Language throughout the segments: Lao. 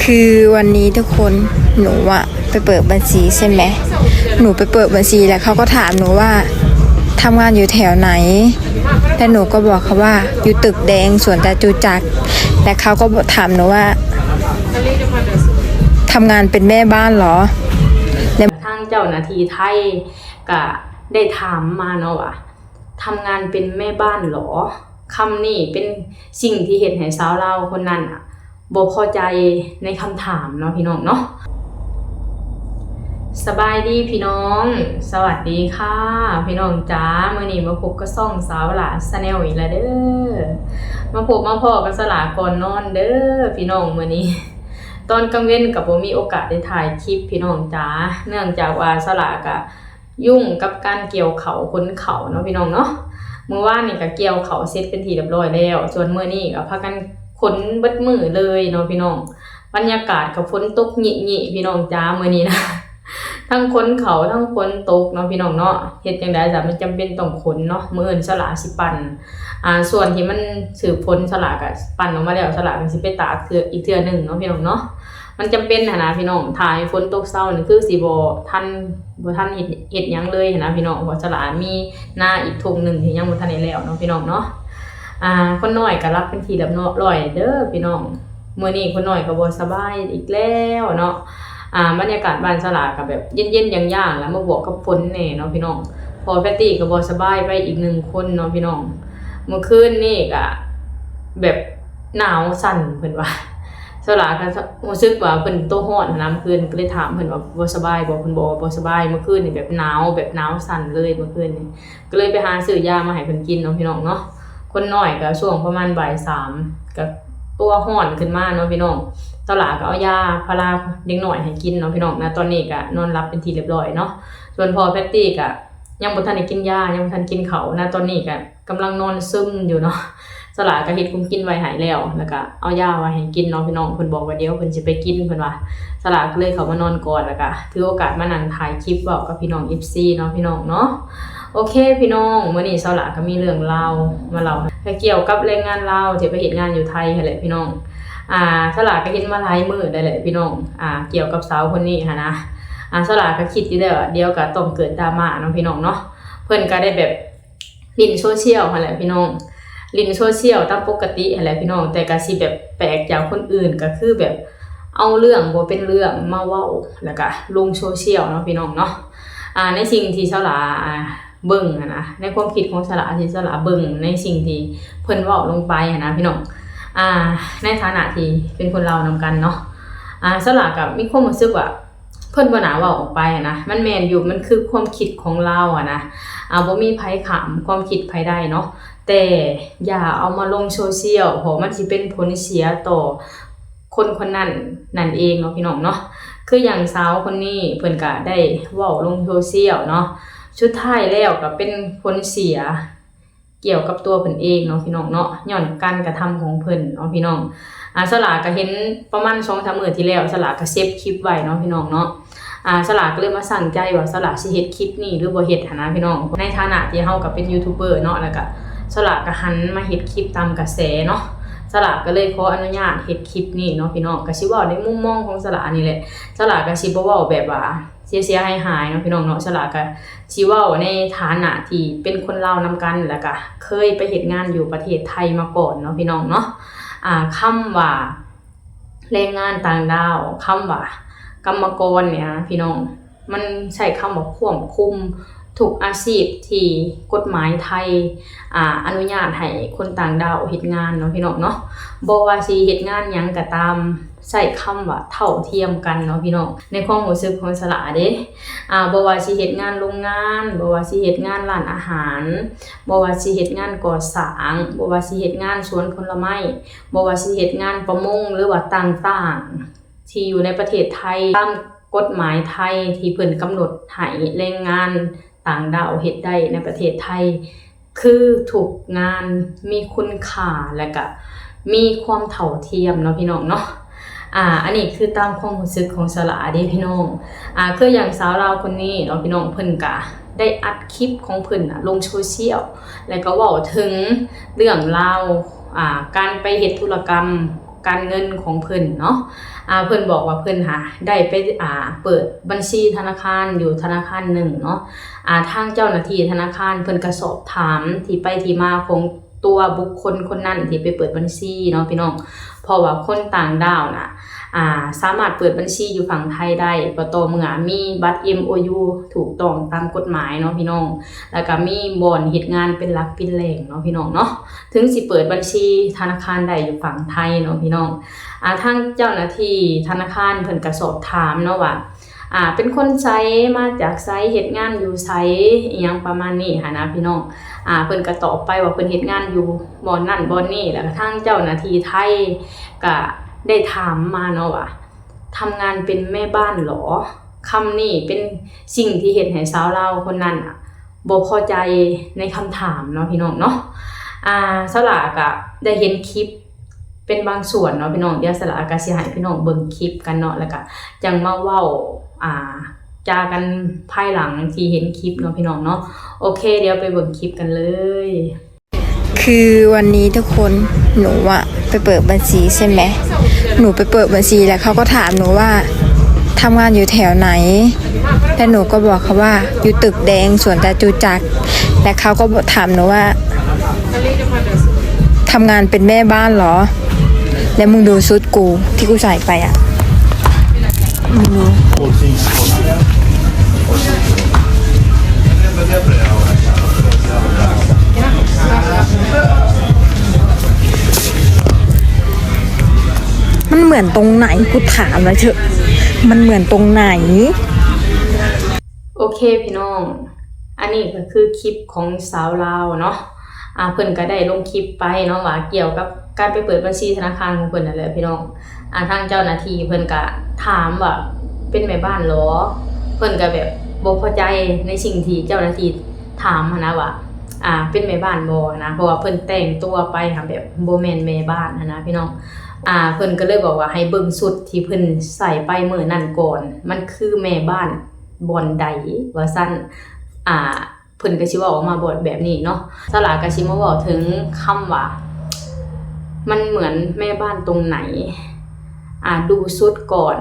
คือวันนี้ทุกคน หนูอะไปเปิดบัญชีใช่ไหม หนูไปเปิดบัญชีแล้วเขาก็ถามหนูว่าทำงานอยู่แถวไหน แล้วหนูก็บอกเขาว่าอยู่ตึกแดงสวนจตุจักร และเขาก็ถามหนูว่าทำงานเป็นแม่บ้านเหรอ ทางเจ้าหน้าที่ไทยก็ได้ถามมาเนาะว่า ทำงานเป็นแม่บ้านหรอ คำนี้เป็นสิ่งที่เฮ็ดให้สาวลาวคนนั้นน่ะบ่พอใจในคำถามเนาะพี่น้องเนาะ สบายดีพี่น้อง สวัสดีค่ะ พี่น้องจ๋า มื้อนี้มาพบกับช่องสาวหลา Channel อีกแล้วเด้อ มาพบมาพ้อกับสาวหลาก่อนนอนเด้อพี่น้อง มื้อนี้ ตอนกลางเว็นก็บ่มีโอกาสได้ถ่ายคลิปพี่น้องจ๋า เนื่องจากว่าสาวหลาก็ ยุ่งกับการเกี่ยวข้าวขนข้าวเนาะพี่น้องเนาะ มื้อวานนี้ก็เกี่ยวข้าวเสร็จเป็นที่เรียบร้อยแล้ว ส่วนมื้อนี้ก็พากันขนเบิดมื้อเลยเนาะพี่น้อง บรรยากาศก็ฝนตกหยิๆ พี่น้องจ๋า มื้อนี้นะ ทั้งขนข้าวทั้งฝนตกเนาะพี่น้องเนาะ เฮ็ดจั่งใด๋ซะ มันจำเป็นต้องขนเนาะ มื้ออื่นสาวหลาสิปั่น อ่า ส่วนที่มันถืกฝนสาวหลาก็ปั่นออกมาแล้ว สาวหลาก็สิไปตากเทื่อ อีกเทื่อหนึ่งเนาะพี่น้องเนาะ มันจำเป็นหั้นนะพี่น้อง ถ้าให้ฝนตกเซานี่คือสิบ่ทัน บ่ทันเฮ็ด เฮ็ດหยังเลยหั้นนะพี่น้อง ເພາະສາລາມີນາອີກທົ່ງໜຶ່ງທີ່ຍັງບໍ່ທັນໄດ້ແລ້ວເນາະພີ່ນ້ອງເນາະ. ອ່າ ຄົນນ້ອຍກໍຫຼັບເປັນທີ່ຮຽບຮ້ອຍເດີພີ່ນ້ອງ. ມື້ນີ້ຄົນນ້ອຍກໍບໍ່ສະບາຍອີກແລ້ວເນາະ. ອ່າ ບັນຍາກາດບ້ານສາລາກໍແບບເຢັນໆ ຢ່າງໆ ແລ້ວມາບວກກັບຝົນແດ່ເນາະພີ່ນ້ອງ. ພໍ່ແພັດຕີ້ກໍບໍ່ສະບາຍໄປອີກໜຶ່ງຄົນເນາະພີ່ນ້ອງ. ມື້ຄືນນີ້ກໍແບບໜາວສັ່ນເພິ່ນວ່າ. ສາລາກໍຮູ້ສຶກວ່າເພິ່ນໂຕຮ້ອນຫັ້ນນະ ມື້ຄືນກໍເລີຍຖາມເພິ່ນວ່າບໍ່ສະບາຍບໍ່ ເພິ່ນບອກວ່າບໍ່ສະບາຍ. ມື້ຄືນນີ້ແບບໜາວ ແບບໜາວສັ່ນເລີຍມື້ຄືນນີ້ ກໍເລີຍໄປຫາຊື້ຢາມາໃຫ້ເພິ່ນກິນເນາະພີ່ນ້ອງເນາະ. ຄົນນ້ອຍກໍຊ່ວງປະມານບ່າຍສາມກໍຕົວຮ້ອນຂຶ້ນມາເນາະພີ່ນ້ອງ. ສາລາກໍເອົາຢາພາລາເດັກນ້ອຍໃຫ້ກິນເນາະພີ່ນ້ອງ. ນະຕອນນີ້ກໍນອນຫຼັບເປັນທີ່ຮຽບຮ້ອຍເນາະ. ສ່ວນພໍ່ແພັດຕີ້ກໍຍັງບໍ່ທັນໄດ້ກິນຢາ ຍັງບໍ່ທັນກິນເຂົ້າ. ນະຕອນນີ້ກໍ ກຳລັງນອນຊຶມຢູ່ເນາະ. ສາລາກໍເຮັດຂອງກິນໄວ້ໃຫ້ແລ້ວ ແລ້ວກໍເອົາຢາໄວ້ໃຫ້ກິນເນາະພີ່ນ້ອງ. ເພິ່ນບອກວ່າດຽວເພິ່ນຊິໄປກິນເພິ່ນວ່າ. ສາລາກໍເລີຍເຂົ້າມານອນກ່ອນ ແລ້ວກໍຖືໂອກາດມານັ່ງຖ່າຍຄລິບເວົ້າກັບພີ່ນ້ອງເອັຟຊີເນາະພີ່ນ້ອງເນາະ. ໂອເຄພີ່ນ້ອງ ມື້ນີ້ສາລາກໍມີເລື່ອງລາວມາເລົ່າ ກ່ຽວກັບແຮງງານລາວທີ່ໄປເຮັດງານຢູ່ໄທຫັ້ນແຫຼະພີ່ນ້ອງ. ອ່າ ສາລາກໍເຫັນມາຫຼາຍມື້ແລ້ວແຫຼະພີ່ນ້ອງ ອ່າ ກ່ຽວກັບສາວຄົນນີ້ຫັ້ນນະ. ອ່າ ສາລາກໍຄິດຢູ່ແລ້ວວ່າດຽວກໍຕ້ອງເກີດດຣາມາເນາະພີ່ນ້ອງເນາະ. ເພິ່ນກໍໄດ້ແບບ ຫຼິ້ນໂຊຊຽວຫັ້ນແຫຼະພີ່ນ້ອງ ຫຼິ້ນໂຊຊຽວຕາມປົກກະຕິຫັ້ນແຫຼະພີ່ນ້ອງ. ແຕ່ກະຊິແບບແປກຈາກຄົນອື່ນ ກະຄືແບບເອົາເລື່ອງບໍ່ເປັນເລື່ອງມາເວົ້າ ແລ້ວກະລົງໂຊຊຽວເນາະພີ່ນ້ອງເນາະ. ອ່າ ໃນສິ່ງທີ່ສາລາ ອ່າ ເບິ່ງຫັ້ນນະ ໃນຄວາມຄິດຂອງສາລາ ທີ່ສາລາເບິ່ງໃນສິ່ງທີ່ເພິ່ນເວົ້າລົງໄປຫັ້ນນະພີ່ນ້ອງ. ອ່າ ໃນຖານະທີ່ເປັນຄົນລາວນຳກັນເນາະ ອ່າ ສາລາກະມີຄວາມຮູ້ສຶກວ່າ ເພິ່ນບໍ່ໜ້າເວົ້າອອກໄປຫັ້ນນະ. ມັນແມ່ນຢູ່ ມັນຄືຄວາມຄິດຂອງລາວຫັ້ນນະ. ອ່າ ບໍ່ມີໃຜຂ້າມຄວາມຄິດໃຜໄດ້ເນາະ ແຕ່ຢ່າເອົາມາລົງໂຊຊຽວ ເພາະມັນຊິເປັນຜົນເສຍຕໍ່ຄົນຄົນນັ້ນນັ້ນເອງເນາະພີ່ນ້ອງເນາະ. ຄືຢ່າງສາວຄົນນີ້ ເພິ່ນກະໄດ້ເວົ້າລົງໂຊຊຽວເນາະ ສຸດທ້າຍແລ້ວກະເປັນຜົນເສຍ ກ່ຽວກັບຕົວເພິ່ນເອງເນາະພີ່ນ້ອງເນາະ ຍ້ອນການກະທຳຂອງເພິ່ນເນາະພີ່ນ້ອງ. ອ່າ ສາລາກະເຫັນປະມານສອງສາມມື້ທີ່ແລ້ວ ສາລາກະເຊບຄລິບໄວ້ເນາະພີ່ນ້ອງເນາະ. ອ່າ ສາລາກະເລີຍມາຊັ່ງໃຈວ່າສາລາຊິເຮັດຄລິບນີ້ຫຼືບໍ່ເຮັດຫັ້ນນະພີ່ນ້ອງ. ໃນຖານະທີ່ເຮົາກະເປັນຢູທູບເບີເນາະ ແລ້ວກະສາລາກະຫັນມາເຮັດຄລິບຕາມກະແສເນາະ. ສາລາກະເລີຍຂໍອະນຸຍາດເຮັດຄລິບນີ້ເນາະພີ່ນ້ອງ. ກະຊິເວົ້າໃນມຸມມອງຂອງສາລານີ້ແຫຼະ. ສາລາກະຊິບໍ່ເວົ້າແບບວ່າ ເສຍໆ ຫາຍໆ ເນາະພີ່ນ້ອງເນາະ. ສາລາກະຊິເວົ້າໃນຖານະທີ່ເປັນຄົນລາວນຳກັນ ແລ້ວກະເຄີຍໄປເຮັດງານຢູ່ປະເທດໄທມາກ່ອນເນາະພີ່ນ້ອງເນາະ. ອ່າ ຄຳວ່າແຮງງານຕ່າງດ້າວ ຄຳວ່າກຳມະກອນນີ້ນະພີ່ນ້ອງ ມັນໃຊ້ຄຳວ່າຄວບຄຸມທຸກອາຊີບທີ່ກົດໝາຍໄທ ອ່າ ອະນຸຍາດໃຫ້ຄົນຕ່າງດ້າວເຮັດງານເນາະພີ່ນ້ອງເນາະ. ບໍ່ວ່າຊິເຮັດງານຫຍັງກະຕາມ ໃຊ້ຄຳວ່າເທົ່າທຽມກັນເນາະພີ່ນ້ອງ. ໃນຄວາມຮູ້ສຶກຂອງສາລາເດ້ ອ່າ ບໍ່ວ່າຊິເຮັດງານໂຮງງານ ບໍ່ວ່າຊິເຮັດງານຮ້ານອາຫານ ບໍ່ວ່າຊິເຮັດງານກໍ່ສ້າງ ບໍ່ວ່າຊິເຮັດງານສວນຜົນລະໄມ້ ບໍ່ວ່າຊິເຮັດງານປະມົງ ຫຼືວ່າຕ່າງໆ ທີ່ຢູ່ໃນປະເທດໄທ ຕາມກົດໝາຍໄທທີ່ເພິ່ນກຳນົດໃຫ້ແຮງງານຕ່າງດ້າວເຮັດໄດ້ໃນປະເທດໄທ ຄືທຸກງານມີຄຸນຄ່າ ແລະກະມີຄວາມເທົ່າທຽມເນາະພີ່ນ້ອງເນາະ. ອ່າ ອັນນີ້ຄືຕາມຄວາມຮູ້ສຶກຂອງສາລາເດ້ພີ່ນ້ອງ. ອ່າ ຄືຢ່າງສາວລາວຄົນນີ້ເນາະພີ່ນ້ອງ ເພິ່ນກະໄດ້ອັດຄລິບຂອງເພິ່ນນະລົງໂຊຊຽວ ແລະກະເວົ້າເຖິງເລື່ອງລາວ ອ່າ ການໄປເຮັດທຸລະກຳ ການເງິນຂອງເພິ່ນເນາະ. ອາ ເພິ່ນບອກວ່າເພິ່ນຫາໄດ້ໄປ ອາ ເປີດບັນຊີທະນາຄານຢູ່ທະນາຄານໜຶ່ງເນາະ. ອາ ທາງເຈົ້າໜ້າທີ່ທະນາຄານເພິ່ນກະສອບຖາມທີ່ໄປທີ່ມາຂອງຕົວບຸກຄົນຄົນນັ້ນທີ່ໄປເປີດບັນຊີເນາະພີ່ນ້ອງ, ເພາະວ່າຄົນຕ່າງດ້າວນະ ອາ ສາມາດເປີດບັນຊີຢູ່ຝັ່ງໄທໄດ້ ກໍຕໍ່ເມື່ອມີບັດ ເອັມໂອຢູ ຖືກຕ້ອງຕາມກົດໝາຍເນາະພີ່ນ້ອງ, ແລ້ວກະມີບ່ອນເຮັດງານເປັນຫຼັກເປັນແຫຼ່ງເນາະພີ່ນ້ອງເນາະ. ເຖິງຊິເປີດບັນຊີທະນາຄານໄດ້ຢູ່ຝັ່ງໄທເນາະພີ່ນ້ອງ, ອາ ທາງເຈົ້າໜ້າທີ່ທະນາຄານເພິ່ນກະສອບຖາມເນາະວ່າ ອາ ເປັນຄົນໃສ ມາຈາກໃສ ເຮັດງານຢູ່ໃສ ອີ່ຫຍັງປະມານນີ້ຫັ້ນນະພີ່ນ້ອງ. ອາ ເພິ່ນກະຕອບໄປວ່າເພິ່ນເຮັດງານຢູ່ບ່ອນນັ້ນບ່ອນນີ້, ແລ້ວກະທາງເຈົ້າໜ້າທີ່ໄທກະໄດ້ຖາມມາເນາະວ່າ ທຳງານເປັນແມ່ບ້ານເຫລ? ຄຳນີ້ເປັນສິ່ງທີ່ເຮັດໃຫ້ສາວລາວຄົນນັ້ນນະບໍ່ພໍໃຈໃນຄຳຖາມເນາະພີ່ນ້ອງເນາະ. ອາ ສາວຫຼ້າກະໄດ້ເຫັນຄລິບເປັນບາງສ່ວນເນາະພີ່ນ້ອງ, ດຽວສາວຫຼ້າກະຊິໃຫ້ພີ່ນ້ອງເບິ່ງຄລິບກັນເນາະ, ແລ້ວກະຈັ່ງມາເວົ້າ ອາ ຈາກັນພາຍຫຼັງທີ່ເຫັນຄລິບເນາະພີ່ນ້ອງເນາະ. ໂອເຄ ດຽວໄປເບິ່ງຄລິບກັນເລີຍ. ຄືວັນນີ້ທຸກຄົນ ໜູອະໄປເປີດບັນຊີໃຊ່ໄໝ? ໜູໄປເປີດບັນຊີ ແລ້ວເຂົາກໍຖາມໜູວ່າ ທຳງານຢູ່ແຖວໃດ? ແລ້ວໜູກໍບອກເຂົາວ່າ ຢູ່ຕຶກແດງ ສວນຈະຕຸຈັກ. ແລ້ວເຂົາກໍຖາມໜູວ່າ ທຳງານເປັນແມ່ບ້ານເຫລ? ແລ້ວມຶງດູຊຸດກູທີ່ກູໃສ່ໄປອະ. ມັນເໝືອນຕົງໄຫນ? ກູຖາມໜ້ອຍເຖາະ ມັນເໝືອນຕົງໄຫນ? ໂອເຄພີ່ນ້ອງ, ອັນນີ້ກໍຄືຄລິບຂອງສາວລາວເນາະ. ອາ ເພິ່ນກໍໄດ້ລົງຄລິບໄປເນາະ ວ່າກ່ຽວກັບການໄປເປີດບັນຊີທະນາຄານຂອງເພິ່ນນັ້ນແຫຼະພີ່ນ້ອງ. ອາ ທາງເຈົ້າໜ້າທີ່ເພິ່ນກະຖາມວ່າ ເປັນແມ່ບ້ານເຫລ? ເພິ່ນກະແບບບໍ່ພໍໃຈໃນສິ່ງທີ່ເຈົ້າໜ້າທີ່ຖາມຫັ້ນນະວ່າ ອາ ເປັນແມ່ບ້ານບໍ່ຫັ້ນນະ, ເພາະວ່າເພິ່ນແຕ່ງຕົວໄປຫັ້ນແບບບໍ່ແມ່ນແມ່ບ້ານຫັ້ນນະພີ່ນ້ອງ. ອາ ເພິ່ນກໍເລີຍບອກວ່າໃຫ້ເບິ່ງຊຸດທີ່ເພິ່ນໃສ່ໄປມື້ນັ້ນກ່ອນ, ມັນຄືແມ່ບ້ານບ່ອນໃດ ວ່າຊັ້ນ. ອາ ເພິ່ນກໍຊິເວົ້າອອກມາແບບນີ້ເນາະ. ສາວຫຼ້າກໍຊິມາເວົ້າເຖິງຄຳວ່າ ມັນເໝືອນແມ່ບ້ານຕົງໄຫນ? ອາ ດູຊຸດກ່ອນ.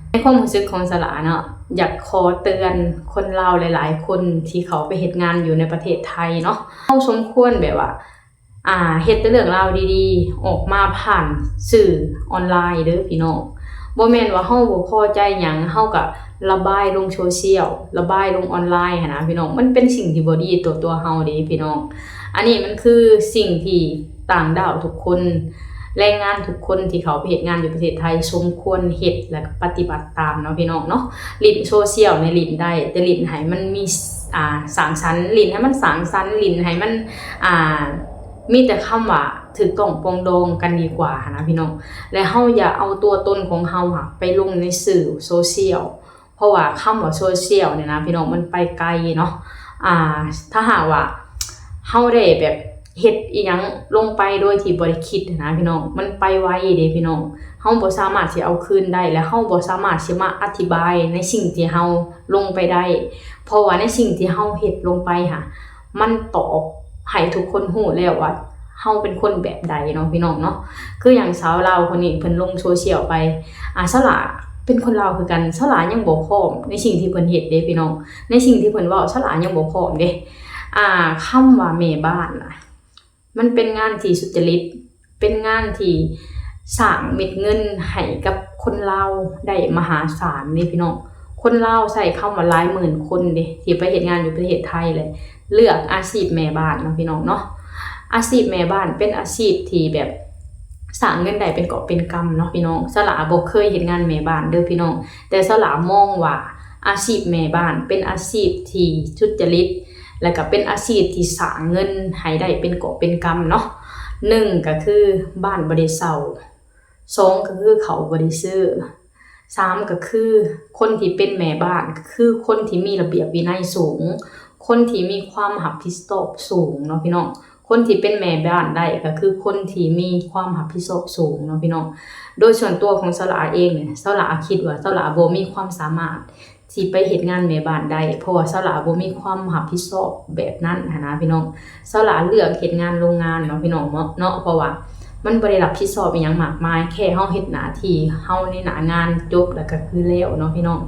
ໃນຄວາມຮູ້ສຶກຂອງສາວຫຼ້າເນາະ ຢາກຂໍເຕືອນຄົນລາວຫຼາຍໆຄົນທີ່ເຂົາໄປເຮັດງານຢູ່ໃນປະເທດໄທເນາະ, ເຮົາສົມຄວນແບບວ່າ ອາ ເຮັດແຕ່ເລື່ອງລາວດີໆ ອອກມາຜ່ານສື່ອອນລາຍເດີພີ່ນ້ອງ. ບໍ່ແມ່ນວ່າເຮົາບໍ່ພໍໃຈຫຍັງ ເຮົາກະລະບາຍລົງໂຊຊຽວ ລະບາຍລົງອອນລາຍຫັ້ນນະພີ່ນ້ອງ. ມັນເປັນສິ່ງທີ່ບໍ່ດີຕໍ່ຕົວເຮົາເດ້ພີ່ນ້ອງ. ອັນນີ້ມັນຄືສິ່ງທີ່ຕ່າງດ້າວທຸກຄົນ ແຮງງານທຸກຄົນທີ່ເຂົ້າໄປເຮັດງານຢູ່ປະເທດໄທສົມຄວນເຮັດ ແລະ ປະຕິບັດຕາມເນາະພີ່ນ້ອງເນາະ. ຫຼິ້ນໂຊຊຽວນີ້ຫຼິ້ນໄດ້ ແຕ່ຫຼິ້ນໃຫ້ມັນມີ ອາ ສ້າງສັນ, ຫຼິ້ນໃຫ້ມັນສ້າງສັນ, ຫຼິ້ນໃຫ້ມັນ ອາ ມີແຕ່ຄຳວ່າຖືກຕ້ອງປອງດອງກັນດີກວ່າຫັ້ນນະພີ່ນ້ອງ. ແລະ ເຮົາຢ່າເອົາຕົວຕົນຂອງເຮົາຫາໄປລົງໃນສື່ໂຊຊຽວ ເພາະວ່າຄຳວ່າໂຊຊຽວນີ້ນະພີ່ນ້ອງ ມັນໄປໄກເນາະ. ອາ ຖ້າຫາກວ່າເຮົາໄດ້ແບບເຮັດອີ່ຫຍັງລົງໄປໂດຍທີ່ບໍ່ໄດ້ຄິດຫັ້ນນະພີ່ນ້ອງ ມັນໄປໄວເດ້ພີ່ນ້ອງ. ເຮົາບໍ່ສາມາດຊິເອົາຄືນໄດ້ ແລະ ເຮົາບໍ່ສາມາດຊິມາອະທິບາຍໃນສິ່ງທີ່ເຮົາລົງໄປໄດ້ ເພາະວ່າໃນສິ່ງທີ່ເຮົາເຮັດລົງໄປຫັ້ນ ມັນຕອບໃຫ້ທຸກຄົນຮູ້ແລ້ວວ່າເຮົາເປັນຄົນແບບໃດເນາະພີ່ນ້ອງເນາະ. ຄືຢ່າງສາວລາວຄົນນີ້ເພິ່ນລົງໂຊຊຽວໄປ ອາ ສາວຫຼ້າເປັນຄົນລາວຄືກັນ ສາວຫຼ້າຍັງບໍ່ພ້ອມໃນສິ່ງທີ່ເພິ່ນເຮັດເດ້ພີ່ນ້ອງ. ໃນສິ່ງທີ່ເພິ່ນເວົ້າ ສາວຫຼ້າຍັງບໍ່ພ້ອມເດ້. ອາ ຄຳວ່າແມ່ບ້ານນະ ມັນເປັນງານທີ່ສຸດຈະລິດ ເປັນງານທີ່ສ້າງເມັດເງິນໃຫ້ກັບຄົນລາວໄດ້ມະຫາສານເດ້ພີ່ນ້ອງ. ຄົນລາວໃຊ້ຄຳວ່າຫຼາຍໝື່ນຄົນເດ້ ທີ່ໄປເຮັດງານຢູ່ປະເທດໄທ ແລະ ເລືອກອາຊີບແມ່ບ້ານເນາະພີ່ນ້ອງເນາະ. ອາຊີບແມ່ບ້ານເປັນອາຊີບທີ່ແບບສ້າງເງິນໄດ້ເປັນກອບເປັນກຳເນາະພີ່ນ້ອງ. ສາວຫຼ້າບໍ່ເຄີຍເຮັດງານແມ່ບ້ານເດີພີ່ນ້ອງ, ແຕ່ສາວຫຼ້າມອງວ່າອາຊີບແມ່ບ້ານເປັນອາຊີບທີ່ສຸດຈະລິດ ແລະ ກໍເປັນອາຊີບທີ່ສ້າງເງິນໃຫ້ໄດ້ເປັນກອບເປັນກຳເນາະ. ໜຶ່ງກໍຄືບ້ານບໍ່ໄດ້ເຊົ່າ, ສອງກໍຄືເຂົ້າບໍ່ໄດ້ຊື້, ສາມກໍຄືຄົນທີ່ເປັນແມ່ບ້ານ ກໍຄືຄົນທີ່ມີລະບຽບວິໄນສູງ, ຄົນທີ່ມີຄວາມຮັບຜິດຊອບສູງເນາະພີ່ນ້ອງ. ຄົນທີ່ເປັນແມ່ບ້ານໄດ້ ກໍຄືຄົນທີ່ມີຄວາມຮັບຜິດຊອບສູງເນາະພີ່ນ້ອງ. ໂດຍສ່ວນຕົວຂອງສາວຫຼ້າເອງນີ້ ສາວຫຼ້າຄິດວ່າສາວຫຼ້າບໍ່ມີຄວາມສາມາດ ທີ່ໄປເຮັດງານແມ່ບ້ານໄດ້ ເພາະວ່າສາວຫຼ້າບໍ່ມີຄວາມຮັບຜິດຊອບແບບນັ້ນຫັ້ນນະພີ່ນ້ອງ. ສາວຫຼ້າເລືອກເຮັດງານໂຮງງານເນາະພີ່ນ້ອງເນາະ ເພາະວ່າ ມັນບໍ່ໄດ້ຮັບຜິດຊອບອີ່ຫຍັງມາກມາຍ ແຄ່ເຮົາເຮັດໜ້າທີ່ເຮົາໃນໜ້າງານຈົບແລ້ວກໍຄືແລ້ວເນາະພີ່ນ້ອງ.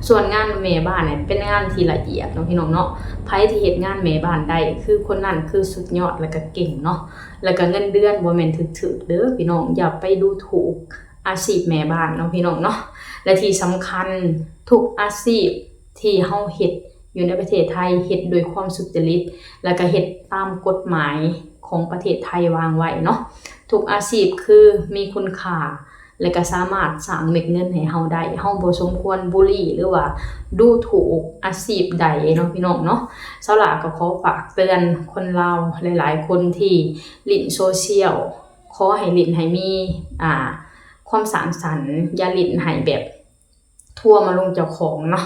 ສ່ວນງານແມ່ບ້ານນີ້ເປັນງານທີ່ລະອຽດເນາະພີ່ນ້ອງເນາະ. ໃຜທີ່ເຮັດງານແມ່ບ້ານໄດ້ ຄືຄົນນັ້ນຄືສຸດຍອດ ແລ້ວກໍເກັ່ງເນາະ. ແລ້ວກໍເງິນເດືອນບໍ່ແມ່ນຖືກໆເດີພີ່ນ້ອງ. ຢ່າໄປດູຖູກອາຊີບແມ່ບ້ານເນາະພີ່ນ້ອງເນາະ. ແລະທີ່ສຳຄັນ ທຸກອາຊີບທີ່ເຮົາເຮັດຢູ່ໃນປະເທດໄທ ເຮັດດ້ວຍຄວາມສຸດຈະລິດ ແລ້ວກໍເຮັດຕາມກົດໝາຍຂອງປະເທດໄທວາງໄວ້ເນາະ. ທຸກອາຊີບຄືມີຄຸນຄ່າ ແລະກໍສາມາດສ້າງເມັດເງິນໃຫ້ເຮົາໄດ້. ເຮົາບໍ່ສົມຄວນບູລີ ຫຼືວ່າດູຖູກອາຊີບໃດເນາະພີ່ນ້ອງເນາະ. ສາວຫຼ້າກໍຂໍຝາກເຕືອນຄົນລາວຫຼາຍໆຄົນທີ່ຫຼິ້ນໂຊຊຽວ ຂໍໃຫ້ຫຼິ້ນໃຫ້ມີ ອ່າ ຄວາມສ້າງສັນ, ຢ່າຫຼິ້ນໃຫ້ແບບທົວມາລົງເຈົ້າຂອງເນາະ.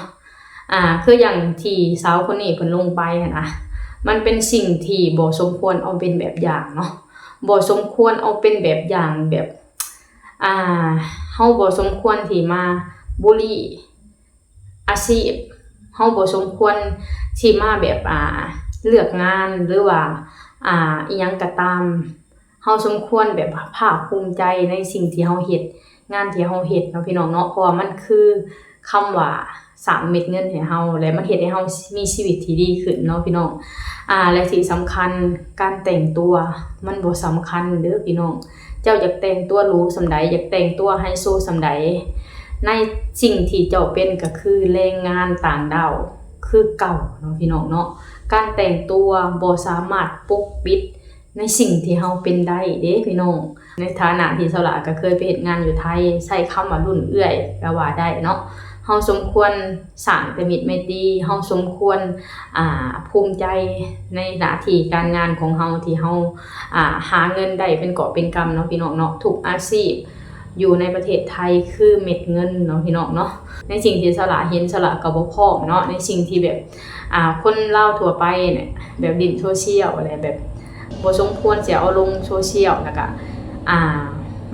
ອ່າ ຄືຢ່າງທີ່ສາວຄົນນີ້ເພິ່ນລົງໄປຫັ້ນນະ ມັນເປັນສິ່ງທີ່ບໍ່ສົມຄວນເອົາເປັນແບບຢ່າງເນາະ. ບໍ່ສົມຄວນເອົາເປັນແບບຢ່າງແບບ ອ່າ ເຮົາບໍ່ສົມຄວນທີ່ມາບູລີອາຊີບ. ເຮົາບໍ່ສົມຄວນທີ່ມາແບບ ອ່າ ເລືອກງານ ຫຼືວ່າ ອ່າ ອີ່ຫຍັງກໍຕາມ. ເຮົາສົມຄວນແບບພາກພູມໃຈໃນສິ່ງທີ່ເຮົາເຮັດ, ງານທີ່ເຮົາເຮັດເນາະພີ່ນ້ອງເນາະ. ເພາະວ່າມັນຄືຄຳວ່າສ້າງເມັດເງິນໃຫ້ເຮົາ ແລະມັນເຮັດໃຫ້ເຮົາມີຊີວິດທີ່ດີຂຶ້ນເນາະພີ່ນ້ອງ. ອ່າ ແລະທີ່ສຳຄັນ ການແຕ່ງຕົວມັນບໍ່ສຳຄັນເດີພີ່ນ້ອງ. ເຈົ້າຢາກແຕ່ງຕົວຫຼູສ່ຳໃດ, ຢາກແຕ່ງຕົວໄຮໂຊສ່ຳໃດ, ໃນສິ່ງທີ່ເຈົ້າເປັນກໍຄືແຮງງານຕ່າງດ້າວຄືເກົ່າເນາະພີ່ນ້ອງເນາະ. ການແຕ່ງຕົວບໍ່ສາມາດປົກປິດ ໃນສິ່ງທີ່ເຮົາເປັນໄດ້ເດ້ພີ່ນ້ອງ. ໃນຖານະທີ່ສາວຫຼ້າກໍເຄີຍໄປເຮັດງານຢູ່ໄທ ໃຊ້ຄຳວ່າລຸ້ນເອື້ອຍກໍວ່າໄດ້ເນາະ. ເຮົາສົມຄວນສ້າງແຕ່ມິດໄມຕີ, ເຮົາສົມຄວນ ອ່າ ພູມໃຈໃນໜ້າທີ່ການງານຂອງເຮົາ ທີ່ເຮົາ ອ່າ ຫາເງິນໄດ້ເປັນກອບເປັນກຳເນາະພີ່ນ້ອງເນາະ. ທຸກອາຊີບຢູ່ໃນປະເທດໄທຄືເມັດເງິນເນາະພີ່ນ້ອງເນາະ. ໃນສິ່ງທີ່ສາວຫຼ້າເຫັນ ສາວຫຼ້າກໍບໍ່ພ້ອມເນາະ ໃນສິ່ງທີ່ແບບ ອ່າ ຄົນລາວທົ່ວໄປນີ້ ແບບຫຼິ້ນໂຊຊຽວ ແລະແບບບໍ່ສົມຄວນຊິເອົາລົງໂຊຊຽວ ແລ້ວກະ ອ່າ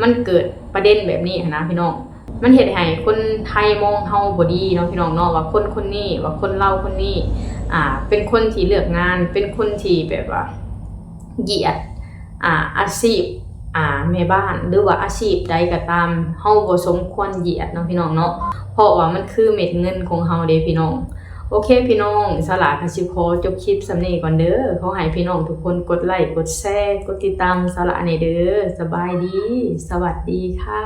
ມັນເກີດປະເດັນແບບນີ້ຫັ້ນນະພີ່ນ້ອງ. ມັນເຮັດໃຫ້ຄົນໄທມອງເຮົາບໍ່ດີເນາະພີ່ນ້ອງເນາະ ວ່າຄົນຄົນນີ້ ວ່າຄົນລາວຄົນນີ້ ອ່າ ເປັນຄົນທີ່ເລືອກງານ ເປັນຄົນທີ່ແບບວ່າຢຽດ ອ່າ ອາຊີບ ອ່າ ແມ່ບ້ານ ຫຼືວ່າອາຊີບໃດກໍຕາມ ເຮົາບໍ່ສົມຄວນຢຽດເນາະພີ່ນ້ອງເນາະ ເພາະວ່າມັນຄືເມັດເງິນຂອງເຮົາເດ້ພີ່ນ້ອງ. ໂອເຄພີ່ນ້ອງ ສາວຫຼ້າກໍຊິຂໍຈົບຄລິບສ່ຳນີ້ກ່ອນເດີ. ຂໍໃຫ້ພີ່ນ້ອງທຸກຄົນກົດໄລ ກົດແຊ ກົດຕິດຕາມສາວຫຼ້າແດ່ເດີ. ສະບາຍດີ ສະຫວັດດີຄ່ະ.